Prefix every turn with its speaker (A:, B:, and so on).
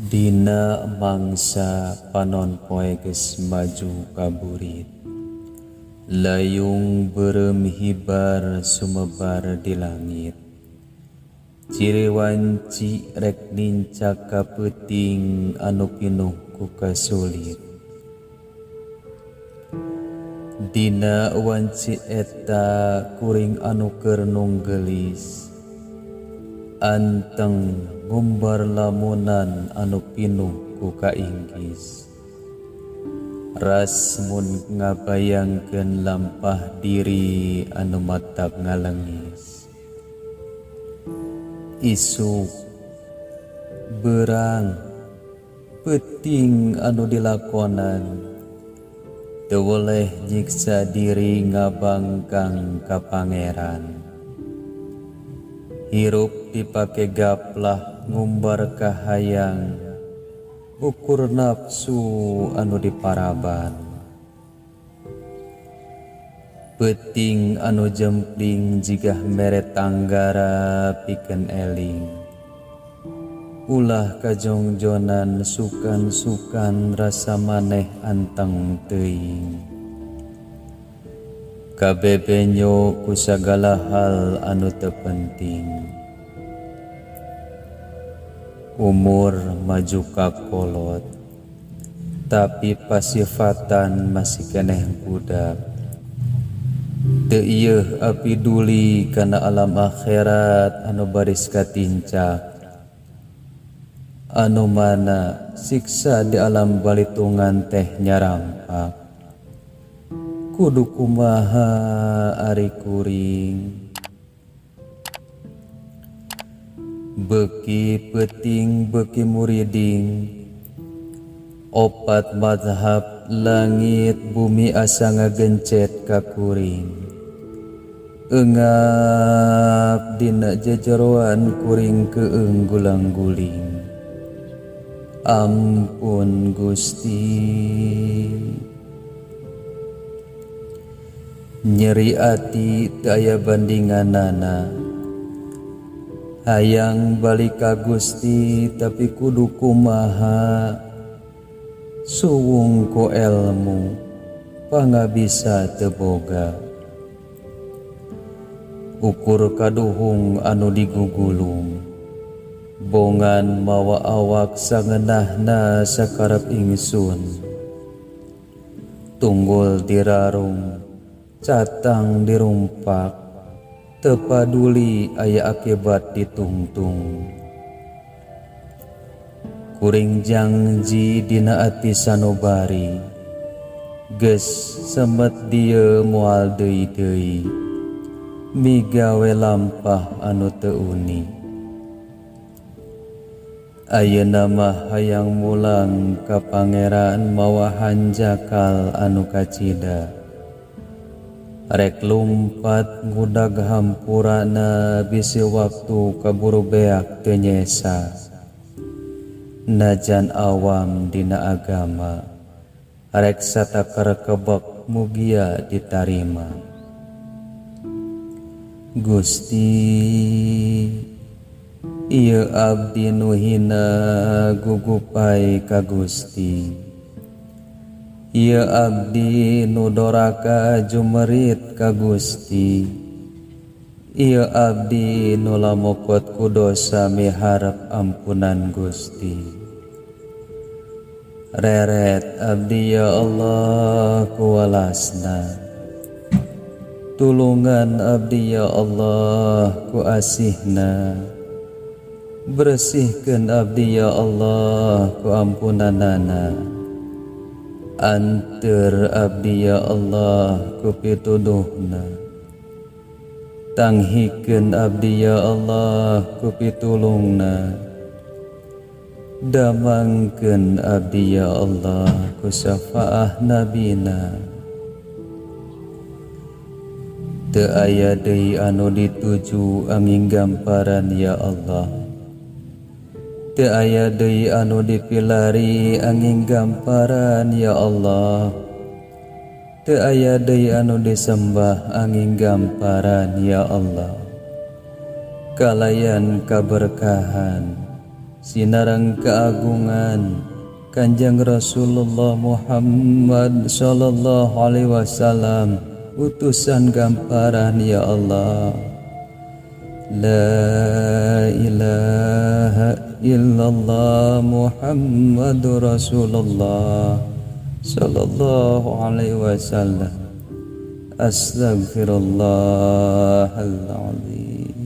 A: Dina mangsa panon poe geus maju ka burit. Layung beureum hibar sumebar di langit. Ciri wanci rek nincak ka peuting anu pinuh ku kasulit. Dina wanci eta kuring anu keur nunggelis. Anteng ngumbar lamunan anu pinuh ku kainggis. Ras mun ngabayangkeun lampah diri anu matak ngalengis. Isuk, beurang, peuting anu dilakonan teu weleh nyiksa diri ngabangkang ka Pangeran. Hirup dipake gaplah ngumbar kahayang ukur nafsu anu diparaban. Peuting anu jempling jigah mere tanggara pikeun eling. Ulah kajongjonan sukan-sukan rasa maneh anteng teuing. Kabebenyo ku sagala hal anu teu penting. Umur maju ka kolot, tapi pasifatan masih keneh budak. Teu ieuh apiduli kana alam akhirat anu baris katincak. Anu mana siksa di alam balitungan teh nyarampak. Kudu kumaha ari kuring. Beuki peuting beuki muriding. Opat mazhab langit bumi asa ngagencet ka kuring. Eungap dina jejeroan kuring keung gulang-guling. Ampun Gusti. Nyeri ati teu aya bandinganana. Hayang balik ka Gusti tapi kudu kumaha. Suwung ku elmu pangabisa teu boga. Ukur kaduhung anu digugulung. Bongan mawa awak sangeunahna sakarep ingsun. Tunggul dirarung, catang dirumpak, teu paduli aya akibat ditungtung. Kuring jangji dina ati sanubari, geus semet dieu moal deui-deui, migawe lampah anu teu uni. Ayeuna mah hayang mulang ka Pangeran mawa hanjakal anu kacida. Rek lumpat ngudag hampurana bisi waktu kaburu beak teu nyesa. Najan awam dina agama, rek satakar kebek mugia ditarima. Gusti, ieu abdi nu hina gugupai ka Gusti. Ieu abdi nu doraka jumerit ka Gusti. Ieu abdi nu lamokot ku dosa miharep ampunan Gusti. Reret abdi ya Allah ku walasna. Tulungan abdi ya Allah ku asihna. Bersihkeun abdi ya Allah ku ampunanana. Anteur abdi ya Allah ku pituduhna. Tanghikeun abdi ya Allah ku pitulungna. Damangkeun abdi ya Allah ku syafaah nabina. Teu aya deui anu dituju angin gamparan ya Allah. Teu aya deui anu dipilari angin gamparan ya Allah. Teu aya deui anu disembah angin gamparan ya Allah. Kalayan kaberkahan Sinareng keagungan Kanjeng Rasulullah Muhammad sallallahu alaihi wasallam, utusan gamparan, ya Allah. La ilaha illallah Muhammadur Rasulullah sallallahu alaihi wasallam. Astaghfirullahalazim.